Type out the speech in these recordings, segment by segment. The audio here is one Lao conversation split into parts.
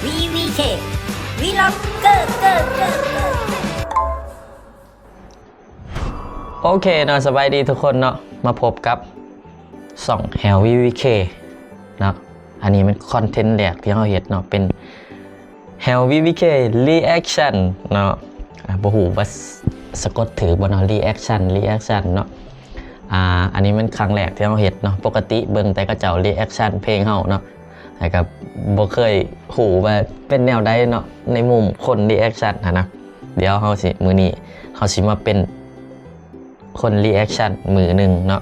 วีวีเค วีล็อกเกอร์ เกอร์ เกอร์ เกอร์ โอเคเนาะ สบายดีทุกคนเนาะ มาพบกับช่องแฮว วีวีเค เนาะ อันนี้มันคอนเทนต์แรกที่เฮาเฮ็ดเนาะ เป็นแฮว วีวีเค รีแอคชั่นเนาะ อ่า บ่ฮู้ว่าสะกดถืกบ่เนาะ รีแอคชั่น รีแอคชั่นเนาะ อ่า อันนี้มันครั้งแรกที่เฮาเฮ็ดเนาะ ปกติเบิ่งแต่เขาเจ้ารีแอคชั่นเพลงเฮาเนาะ แล้วก็บ่เคยฮู้ว่าเป็นแนวใดเนาะ ในมุมคนรีแอคชั่นหั้นนะ เดี๋ยวเฮาสิ มื้อนี้เฮาสิมาเป็นคนรีแอคชั่นมื้อหนึ่งเนาะ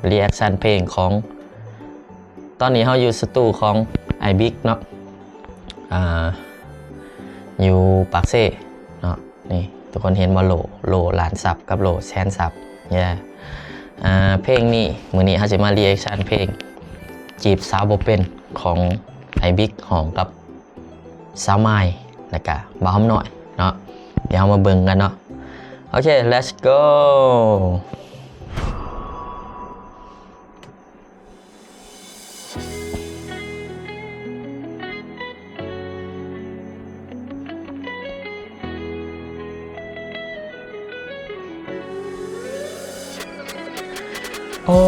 รีแอคชั่นเพลงของ ตอนนี้เฮาอยู่สตูของอ้ายบิ๊กเนาะ อ่า อยู่ปากเซเนาะ นี่ทุกคนเห็นบ่ โหล่ โหล่ล้านซับกับโหล่แสนซับ yeah อ่า เพลงนี้ มื้อนี้เฮาสิมารีแอคชั่นเพลงจีบสาวบ่เป็นของอ้ายบิ๊กฮ้องกับสาวมาย แล้วก็บ่าวหำน้อยเนาะ เดี๋ยวเฮามาเบิ่งกันเนาะ โอเค let's go โอ้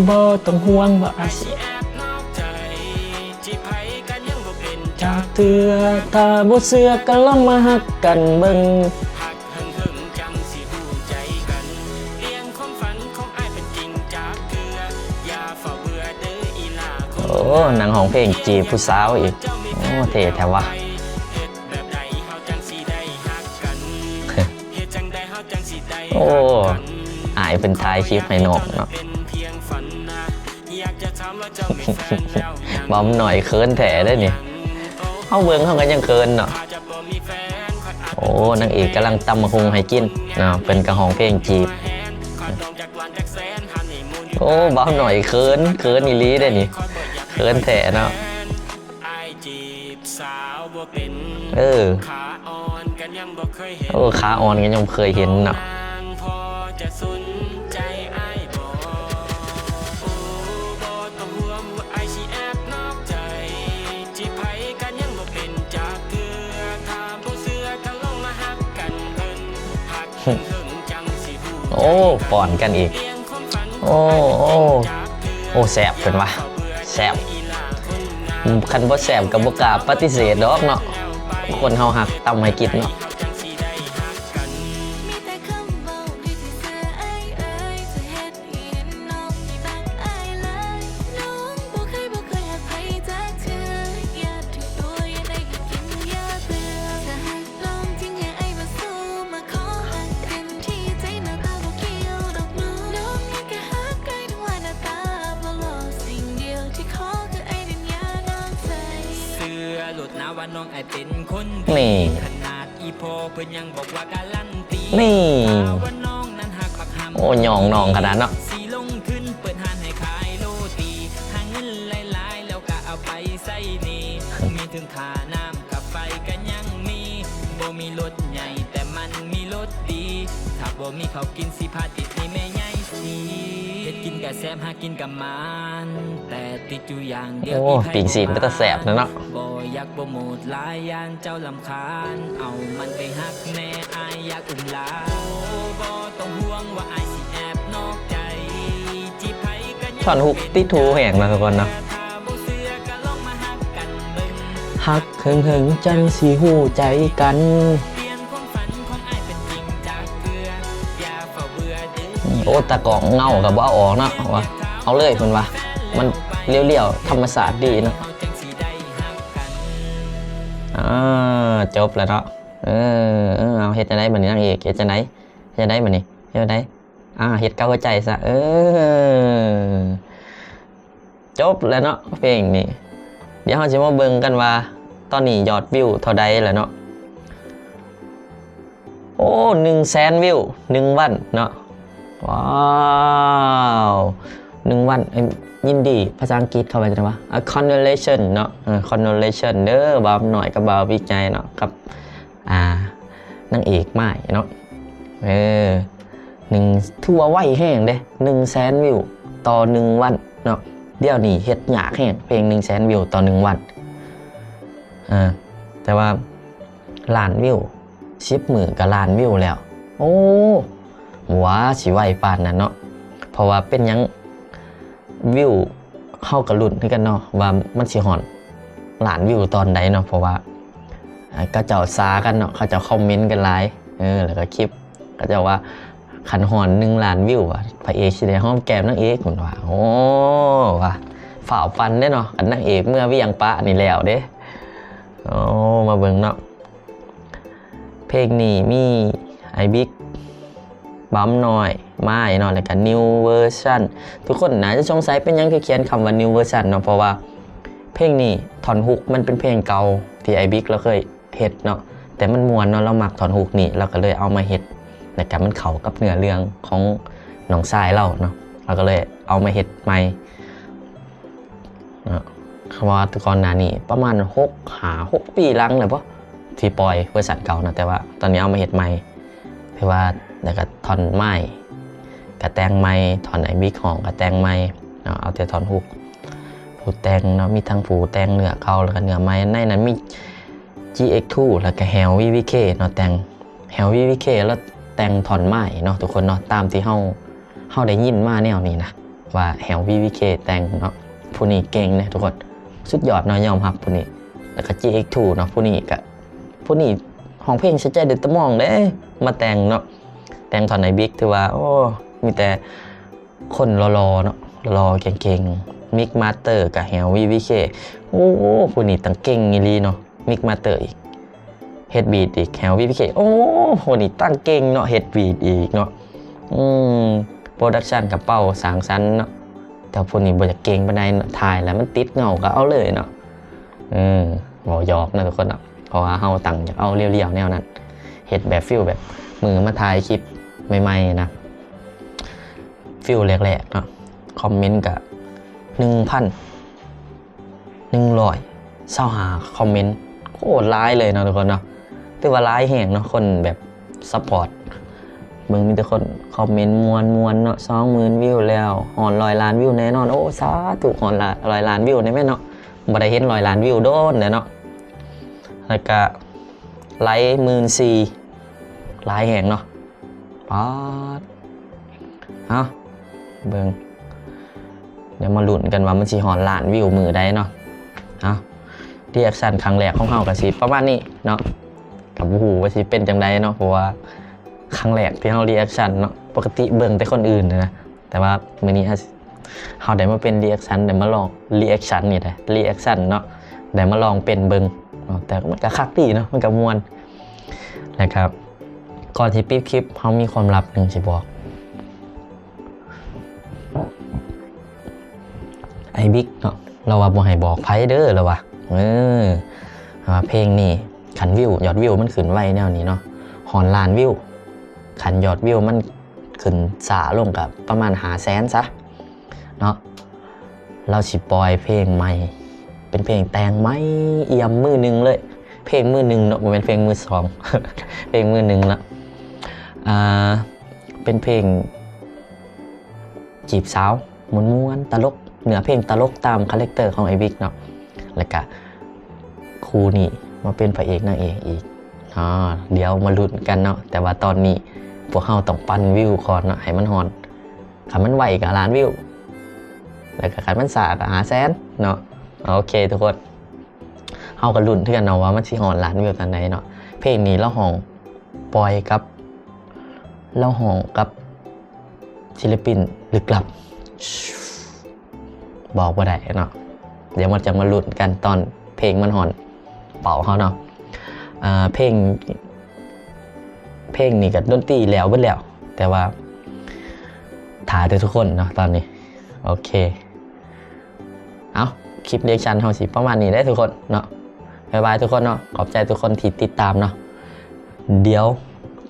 บ่ต้องห่วงว่าอ้ายสิแอบนอกใจ จีบไผกันยังบ่เป็นจักเทื่อ ถ้าบ่เชื่อก็ลองมาฮักกันเบิ่ง ฮักเฮิงๆ จั่งสิฮู้ใจกัน เปลี่ยนความฝันของอ้ายเป็นจริงจักเทื่อ อย่าฟ้าวเบื่อเด้ออีหล่าคน โอ้ นั่งฮ้องเพลงจีบผู้สาวอีก โอ้ เท่แท้วะ เฮ็ดแบบใดเฮาจั่งสิได้ฮักกัน โอ้ อ้ายเพิ่นถ่ายคลิปให้น้องเนาะ บ่าวหำน้อยเขินแท้เด้นี่ เฮาเบิ่งเฮาก็ยังเขินเนาะ โอ้ นางเอกกำลังตำบักหุ่งให้กินเนาะ เพิ่นก็ฮ้องเพลงจีบ โอ้ บ่าวหำน้อยเขิน เขินอีหลีเด้นี่ เขินแท้เนาะ อ้ายจีบสาวบ่เป็น เออ ขาอ่อนกันยังบ่เคยเห็น โอ้ ขาอ่อนกันยังบ่เคยเห็นเนาะ นางพอจะสนใจอ้ายบ่ โอ้ บ่ต้องห่วงว่าอ้ายสิแอบนอกใจ จีบไผกันยังบ่เป็นจักเทื่อ ถ้าบ่เชื่อก็ลองมาฮักกันเบิ่ง ฮักเฮิงๆ จั่งสิฮู้ โอ้ ป้อนกันอีก โอ้ โอ้ โอ้ แซ่บเพิ่นว่า แซ่บ อืม คันบ่แซ่บก็บ่กล้าปฏิเสธดอกเนาะ คนเฮาฮักตำให้กินเนาะ นี่ โอ้ ย่องน้องขนาดเนาะ โอ้ ปิ้งซี้นเป็นตาแซ่บนะเนาะ ท่อนฮุกติดหูแฮงเนาะทุกคนเนาะ ฮักเฮิงๆ จั่งสิฮู้ใจกัน โอ้ ตากล้องเงาก็บ่เอาออกเนาะ ว่าเอาเลยเพิ่นว่า มันเรียวๆ ธรรมชาติดีเนาะ อ่า จบแล้วเนาะ เออ เออ เอา เฮ็ดจั่งใดบัดนี้นางเอก เฮ็ดจั่งใด เฮ็ดจั่งใดบัดนี้ เฮ็ดจั่งใด อ่า เฮ็ดกับหัวใจซะ เออ จบแล้วเนาะ เพลงนี้ เดี๋ยวเฮาสิมาเบิ่งกันว่า ตอนนี้ยอดวิวเท่าใดแล้วเนาะ โอ้ หนึ่งแสนวิว หนึ่งวันเนาะ ว้าว หนึ่งวัน เอ้ย ยินดี ภาษาอังกฤษเขาว่าจั่งใดวะ อ่า congratulation เนาะ เออ congratulation เด้อ บ่าวหำน้อยกับบ่าวบิ๊กใหญ่เนาะ กับ อ่า นางเอกมายเนาะ เออ หนึ่ง ถือว่าไวแฮงเด้ หนึ่งแสนวิวต่อหนึ่งวันเนาะ เดี๋ยวนี้เฮ็ดยากแฮง เพลงหนึ่งแสนวิวต่อหนึ่งวัน ເອີ ແຕ່ວ່າລ້ານວິວ ສິບມື້ກໍລ້ານວິວແລ້ວ. ໂອ້ ບໍ່ວ່າຊິໄວປານນັ້ນເນາະ ເພາະວ່າເປັນຫຍັງ ວິວ ເຮົາກໍລຸ້ນຄືກັນເນາະ ວ່າມັນຊິຮອດລ້ານວິວຕອນໃດເນາະ ເພາະວ່າ ເຂົາເຈົ້າສາກັນເນາະ ເຂົາເຈົ້າຄອມເມັນກັນຫຼາຍ. ເອີ ແລ້ວກໍຄລິບ ເຂົາເຈົ້າວ່າ ຄັນຮອດໜຶ່ງລ້ານວິວ ພະເອກຊິໄດ້ຫອມແກ້ມນາງເອກ ເພິ່ນວ່າ. ໂອ້ ວ່າຟ້າວປັ່ນເດ້ເນາະ ຄັນນາງເອກເມືອວຽງປະນີ້ແລ້ວເດ້. ໂອ້ ມາເບິ່ງເນາະ ເພງນີ້ມີອ້າຍບິກ ບຳນ້ອຍ ມາຍເນາະ ແລ້ວກໍນິວເວີຊັນ. ທຸກຄົນໜ້າຈະສົງໄສເປັນຫຍັງຄືຂຽນຄຳວ່ານິວເວີຊັນເນາະ ເພາະວ່າເພງນີ້ທ່ອນຮຸກມັນເປັນເພງເກົ່າທີ່ອ້າຍບິກລາວເຄີຍເຮັດເນາະ ແຕ່ມັນມ່ວນເນາະ ລາວມັກທ່ອນຮຸກນີ້ ລາວກໍເລີຍເອົາມາເຮັດ ແລ້ວກໍມັນເຂົ້າກັບເນື້ອເລື່ອງຂອງນ້ອງຊາຍລາວເນາະ ລາວກໍເລີຍເອົາມາເຮັດໃໝ່ເນາະ. ເພາະວ່າແຕ່ກ່ອນໜ້ານີ້ປະມານຫົກ ຫ້າ ຫົກປີຫຼັງແລ້ວບໍ ທີ່ປ່ອຍເວີຊັນເກົ່າເນາະ ແຕ່ວ່າຕອນນີ້ເອົາມາເຮັດໃໝ່ ຄືວ່າ ແລ້ວກໍທ່ອນມາຍກໍແຕ່ງໃໝ່ ທ່ອນອ້າຍບິກຮ້ອງກໍແຕ່ງໃໝ່ເນາະ ເອົາແຕ່ທ່ອນຮຸກ ຜູ້ແຕ່ງເນາະ ມີທັງຜູ້ແຕ່ງເນື້ອເກົ່າ ແລ້ວກໍເນື້ອໃໝ່. ໃນນັ້ນມີ ຈີເອັກທູ ແລ້ວກໍແຮວ ວີວີເຄ ເນາະ ແຕ່ງ ແຮວ ວີວີເຄ ລາວແຕ່ງທ່ອນມາຍເນາະ ທຸກຄົນເນາະ ຕາມທີ່ເຮົາ ເຮົາໄດ້ຍິນມາແນວນີ້ນະ ວ່າແຮວ ວີວີເຄ ແຕ່ງເນາະ. ຜູ້ນີ້ເກັ່ງເດ້ທຸກຄົນ ສຸດຍອດເນາະ ຍອມຮັບຜູ້ນີ້. ແລ້ວກໍ ຈີເອັກທູ ເນາະ ຜູ້ນີ້ກໍ ຜູ້ນີ້ຮ້ອງເພງໃສ່ໃຈເດີຕະມອງເດ້ ມາແຕ່ງເນາະ ແຕ່ງທ່ອນອ້າຍບິກ ຖືວ່າ ໂອ້ ມີແຕ່ຄົນຫຼໍ່ໆເນາະ ຫຼໍ່ໆເກັ່ງໆ. ມິກມາສເຕີກໍແຮວ ວີວີເຄ ໂອ້ ຜູ້ນີ້ຕັ້ງເກັ່ງອີ່ຫຼີເນາະ ມິກມາສເຕີອີກ ເຮັດບີດອີກ ແຮວ ວີວີເຄ ໂອ້ ຜູ້ນີ້ຕັ້ງເກັ່ງເນາະ ເຮັດບີດອີກເນາະ. ອືມ ໂປຣດັກຊັນກໍເປົ່າສ້າງສັນເນາະ ແຕ່ຜູ້ນີ້ບໍ່ຢາກເກັ່ງປານໃດເນາະ ຖ່າຍແລ້ວມັນຕິດເງົາກໍເອົາເລີຍເນາະ. ເອີ ເວົ້າຢອກເນາະທຸກຄົນເນາະ ເພາະວ່າເຮົາຕັ້ງຢາກເອົາລຽວໆແນວນັ້ນ ເຮັດແບບຟີລແບບມື້ມາຖ່າຍຄລິບໃໝ່ໆນະ ຟີລແລກໆເນາະ. ຄອມເມັນກະໜຶ່ງພັນໜຶ່ງຮ້ອຍຊາວຫ້າຄອມເມັນ ໂຄດຫຼາຍເລີຍເນາະທຸກຄົນເນາະ ຖືວ່າຫຼາຍແຮງເນາະ ຄົນແບບຊັບພອດ. ເບິ່ງມີແຕ່ຄົນຄອມເມັນມ່ວນໆເນາະ ສອງໝື່ນວິວແລ້ວ ຮອດຮ້ອຍລ້ານວິວແນ່ນອນ. ໂອ້ ສາທຸ ຮອດລ້ານ ຮ້ອຍລ້ານວິວແດ່ແມ່ເນາະ ບໍ່ໄດ້ເຫັນຮ້ອຍລ້ານວິວໂດນແລ້ວເນາະ. ແລ້ວກະໄລໝື່ນສີ່ ຫຼາຍແຮງເນາະ ປາດ. ເອົ້າ ເບິ່ງ ດຽວມາລຸ້ນກັນວ່າມັນຊິຮອດລ້ານວິວມື້ໃດເນາະ. ເອົ້າ ຣີແອັກຊັນຄັ້ງແລກຂອງເຮົາກໍຊິປະມານນີ້ເນາະ ກໍບໍ່ຮູ້ວ່າຊິເປັນຈັ່ງໃດເນາະ ເພາະວ່າຄັ້ງແລກທີ່ເຮົາຣີແອັກຊັນເນາະ ປົກກະຕິເບິ່ງແຕ່ຄົນອື່ນນະ ແຕ່ວ່າມື້ນີ້ເຮົາ ເຮົາໄດ້ມາເປັນຣີແອັກຊັນ ໄດ້ມາລອງຣີແອັກຊັນນີ້ແຫຼະ ຣີແອັກຊັນເນາະ ໄດ້ມາລອງເປັນເບິ່ງເນາະ ແຕ່ມັນກໍຄັກດີເນາະ ມັນກໍມ່ວນ. ແລ້ວກໍກ່ອນຊິປິດຄລິບ ເຮົາມີຄວາມລັບໜຶ່ງຊິບອກ ອ້າຍບິກເນາະ ລາວວ່າບໍ່ໃຫ້ບອກໃຜເດີ ລາວວ່າ ເອີ ວ່າເພງນີ້ຄັນວິວ ຍອດວິວມັນຂຶ້ນໄວແນວນີ້ເນາະ ຮອດລ້ານວິວ ຄັນຍອດວິວມັນຂຶ້ນຊ້າລົງກໍປະມານຫ້າແສນຊະເນາະ ລາວຊິປ່ອຍເພງໃໝ່ ເປັນເພງແຕ່ງໃໝ່ ອຽມມືໜຶ່ງເລີຍ ເພງມືໜຶ່ງເນາະ ບໍ່ແມ່ນເພງມືສອງ ເພງມືໜຶ່ງເນາະ. ອ່າ ເປັນເພງຈີບສາວ ມ່ວນໆ ຕະຫຼົກ ເນື້ອເພງຕະຫຼົກຕາມຄາແຣັກເຕີຂອງອ້າຍບິກເນາະ ແລ້ວກະຄູ່ນີ້ມາເປັນພະເອກນາງເອກອີກເນາະ. ດຽວມາລຸ້ນກັນເນາະ ແຕ່ວ່າຕອນນີ້ພວກເຮົາຕ້ອງປັ່ນວິວກ່ອນເນາະ ໃຫ້ມັນຮອດ ຄັນມັນໄວກໍລ້ານວິວ ແລ້ວກໍຄັນມັນຊ້າກໍຫ້າແສນເນາະ. ໂອເຄທຸກຄົນ ເຮົາກໍລຸ້ນຄືກັນເນາະວ່າມັນຊິຮອດລ້ານວິວຕອນໃດເນາະ. ເພງນີ້ລາວຮ້ອງປ່ອຍກັບ ລາວຮ້ອງກັບ ສິລະປິນລຶກລັບ ບອກບໍ່ໄດ້ເນາະ. ດຽວມາ ຈະມາລຸ້ນກັນຕອນເພງມັນຮອດເປົ້າເຮົາເນາະ. ເພງ ເພງນີ້ກໍດົນຕີແລ້ວເບິດແລ້ວ ແຕ່ວ່າຖ້າແຕ່ທຸກຄົນເນາະຕອນນີ້. ໂອເຄ ເອົາ ຄລິບຣີແອັກຊັນເຮົາຊິປະມານນີ້ເດ້ທຸກຄົນເນາະ. ບາຍບາຍທຸກຄົນເນາະ ຂອບໃຈທຸກຄົນທີ່ຕິດຕາມເນາະ. ດຽວ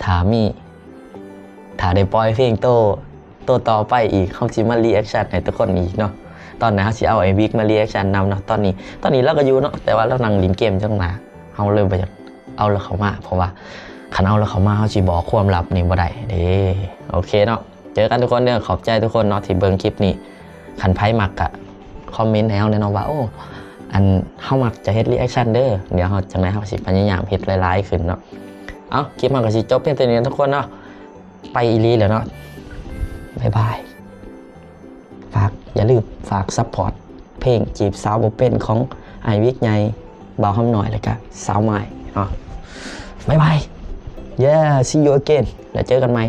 ຖ້າມີ ຖ້າໄດ້ປ່ອຍເພງໂຕ ໂຕຕໍ່ໄປອີກ ເຮົາຊິມາຣີແອັກຊັນໃຫ້ທຸກຄົນອີກເນາະ. ຕອນໜ້າເຮົາຊິເອົາໄອ້ວິກມາຣີແອັກຊັນນຳເນາະ. ຕອນນີ້ ຕອນນີ້ລາວກໍຢູ່ເນາະ ແຕ່ວ່າລາວນັ່ງຫຼິ້ນເກມຢູ່ທາງໜ້າ ເຮົາເລີຍບໍ່ຢາກເອົາລາວເຂົ້າມາ ເພາະວ່າຄັນເອົາລາວເຂົ້າມາ ເຮົາຊິບອກຄວາມລັບນີ້ບໍ່ໄດ້ເດ້. ໂອເຄເນາະ ເຈີກັນທຸກຄົນເດີ. ຂອບໃຈທຸກຄົນເນາະທີ່ເບິ່ງຄລິບນີ້. ຄັນໃຜມັກກະຄອມເມັນໃຫ້ເຮົາແດ່ເນາະວ່າ ໂອ້ ອັນເຮົາມັກຈະເຮັດ reaction ເດີ. ດຽວເຮົາ ຈັ່ງໃດເຮົາຊິພະຍາຍາມເຮັດຫຼາຍໆຂຶ້ນເນາະ. ເອົ້າ ຄລິບເຮົາກໍຊິຈົບພຽງເທົ່ານີ້ເນາະທຸກຄົນເນາະ. ໄປອີ່ຫຼີແລ້ວເນາະ. ບາຍບາຍ. ຝາກ ຢ່າລືມຝາກ support ເພງຈີບສາວບໍ່ເປັນຂອງອ້າຍວິກໃຫຍ່ ບ່າວຫຳນ້ອຍ ແລ້ວກະສາວໝ້າຍເນາະ. ບາຍບາຍ. Yeah, see you again. ແລ້ວເຈີກັນໃໝ່.